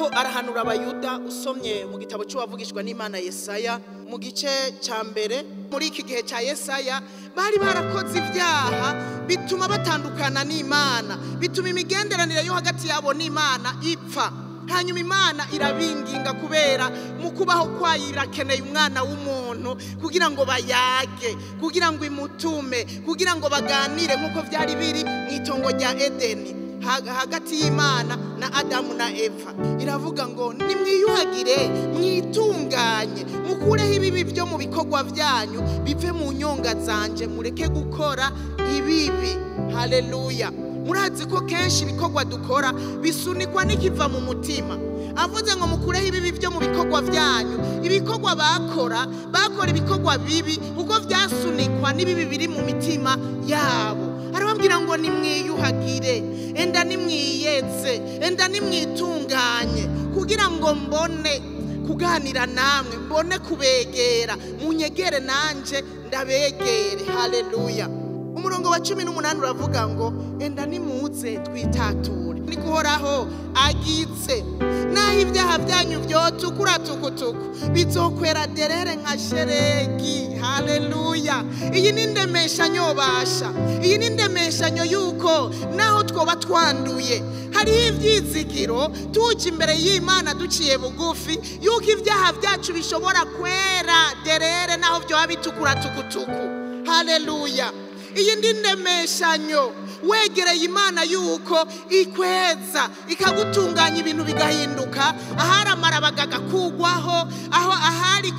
Uhoraho arahanura Abayuda. Usomye mu gitabo cy'uwavugishwa n'Imana Yesaya mu gice cya mbere, muri iki gihe cya Yesaya bari barakoze ibyaha bituma batandukana n'Imana, bituma imigenderanire yo hagati yabo n'Imana ipfa. Hanyuma Imana irabinginga kubera mu kubaho kwayo irakeneye umwana w'umuntu kugira ngo bayage, kugira ngo imutume, kugira ngo baganire nk'uko byari biri mu itongo rya Edeni hagati y'Imana na Adamu na Eva. Iravuga ngo nimwiyuhagire, mwitunganye, mukureho ibibi byo mu bikorwa byanyu, bive mu nyonga zanje, mureke gukora ibibi. Haleluya. Murazi ko kenshi ibikorwa dukora bisunikwa n'ikiva mu mutima. Avuze ngo mukureho ibibi byo mu bikorwa byanyu. Ibikorwa bakora ibikorwa bibi kuko byasunikwa n'ibibi biri mu mitima yabo. Arababwira ngo nimwiyuhagire, enda nimwiyeze, enda nimwitunganye, kugira ngo mbone kuganira namwe, mbone kubegera, munyegere nanje ndabegere. Haleluya. Umurongo wa 18 uravuga ngo enda nimuze twitature, niko Uhoraho agitse, naho ibyaha byanyu byotukura tukutuku bizokwera derere nka sheregi. Haleluya. Iyi ni indemeshanyo basha, iyi ni indemeshanyo yuko naho twoba twanduye hariho ibyizigiro tuje imbere y'Imana duciye bugufi, yuko ibyaha byacu bishobora kwera derere naho byoba bitukura tukutuku. Haleluya. Iyi ndi ndemeshanyo wegereye Imana yuko ikweza ikagutunganya ibintu bigahinduka. Ahari amarabaga agakugwaho, aho ahari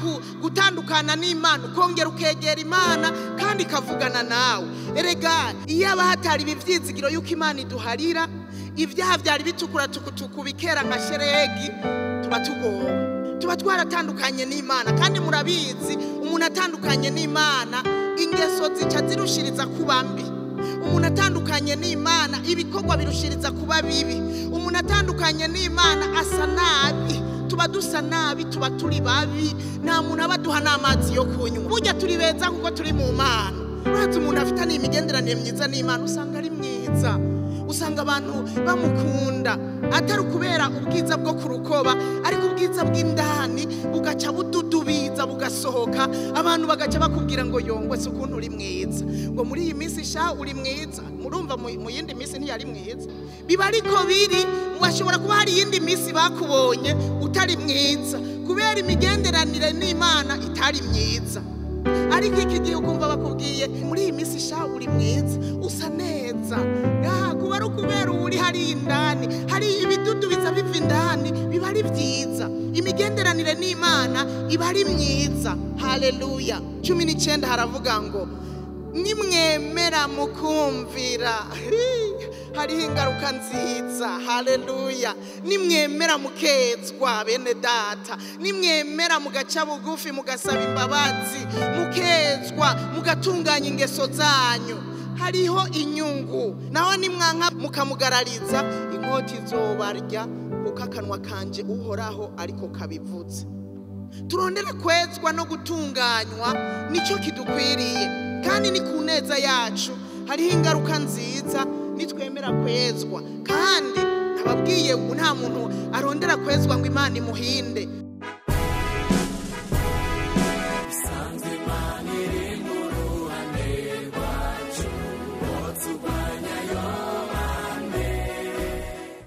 gutandukana n'Imana ukongera ukegera Imana kandi ikavugana nawe. Erega iyo aba hatari ibi byizigiro yuko Imana iduharira, ibyaha byari bitukura tukutuku bikera nka sheregi, tuba tugowe, tuba twaratandukanye n'Imana. Kandi murabizi, umuntu atandukanye n'Imana ingeso zica zirushiriza kuba mbi. Umuntu atandukanye n'Imana ibikorwa birushiriza kuba bibi. Umuntu atandukanye n'Imana asa nabi, tuba dusa nabi, tuba turi babi, nta muntu aba aduha n'amazi yo kunywa. Burya turi beza kuko turi mu Mana. Urazi umuntu afitanye imigenderanire myiza n'Imana usanga ari mwiza, usanga abantu bamukunda, atari ukubera ubwiza bwo ku rukoba, ariko ubwiza bw'indani bugaca bududubiza bugasohoka, abantu bagaca bakubwira ngo yongwe si ukuntu uri mwiza, ngo muri iyi minsi sha uri mwiza. Murumva mu yindi minsi ntiyari mwiza. Biba ariko biri, washobora kuba hari iyindi minsi bakubonye utari mwiza kubera imigenderanire n'Imana itari myiza. Ariko iki gihe ukumva bakubwiye muri iyi minsi sha uri mwiza, usa neza, kuba ari ukubera uri hari indani, hari ibidudubiza biva indani, biba ari byiza. Imigenderanire n'Imana iba ari myiza. Haleluya. 19 haravuga ngo nimwemera mukumvira, hariho ingaruka nziza. Haleluya. Nimwemera mukezwa bene data, nimwemera mugaca bugufi mugasaba imbabazi, mukezwa mugatunganya ingeso zanyu, hariho inyungu. Naho nimwanka mukamugarariza, inkota izobarya, kuko akanwa kanje Uhoraho ariko kabivuze. Turondere kwezwa no gutunganywa, nicyo kidukwiriye kandi ni ku neza yacu. Hariho ingaruka nziza nitwemera kwezwa. Kandi nababwiye nta muntu arondera kwezwa ngo Imana imuhinde.